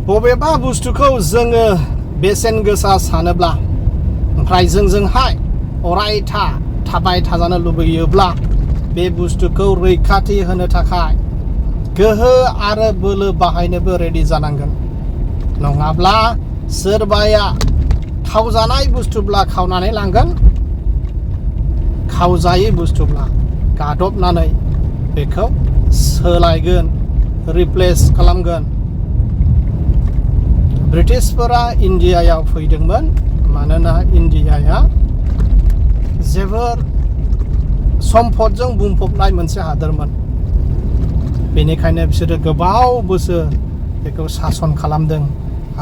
बबेबा बुस्थुखौ जोङो बेसेन गोसा सानोब्ला ओमफ्राय जोंजोंहाय अरायथा थाबाय थाजानो लुबैयोब्ला बे बुस्थुखौ रैखाथि होनो थाखाय गोहो आरो बोलो बाहायनोबो रेडि जानांगोन। नङाब्ला सोरबाया खावजानाय बुस्थुब्ला खावनानै लांगोन, खावजायै बुस्थुब्ला गादबनानै बेखौ सोलायगोन, रिप्लेस खालामगोन। ब्रिटिशफोरा इन्डियायाव फैदोंमोन मानोना इन्डियाया जोबोर सम्पदजों बुंफबनाय मोनसे हादोरमोन। बेनिखायनो बिसोरो गोबाव बोसोर बेखौ सासन खालामदों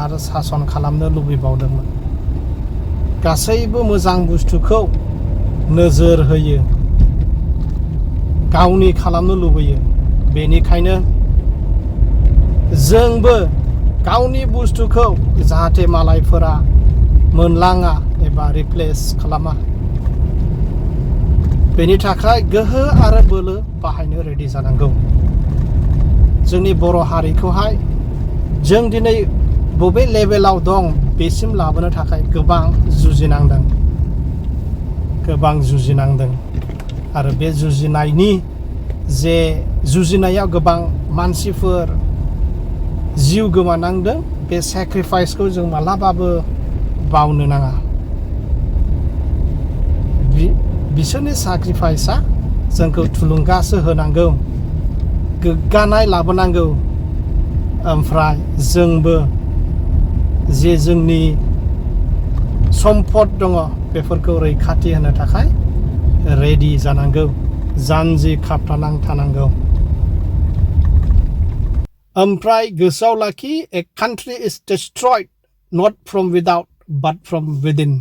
आरो सासन खालामनो लुबैबावदोंमोन। गासैबो मोजां बुस्थुखौ नोजोर होयो, गावनि खालामनो लुबैयो। बेनिखायनो जोंबो गावनि बुस्थुखौ जाहाथे मालायफोरा मोनलाङा एबा रिप्लेस खालामा, बेनि थाखाय गोहो आरो बोलो बाहायनो रेडि जानांगौ। जोंनि बर' हारिखौहाय जों दिनै बबे लेभेलाव दं बेसिम लाबोनो थाखाय गोबां जुजिनांदों आरो बे जुजिनायाव गोबां मानसिफोर जिउ गोमानांदों। बे सेक्रिफाइसखौ जों मालाबाबो बावनो नाङा। बिसोरनि सेक्रिफाइसआ जोंखौ थुलुंगासो होनांगौ, गोग्गानाय लाबोनांगौ। ओमफ्राय जोंबो जे जोंनि सम्पद दङ बेफोरखौ रैखाथि होनो थाखाय रेडि जानांगौ, जानजि खाफ्रानां थानांगौ। ओमफ्राय गोसोआव लाखि, a country is destroyed not from without but from within.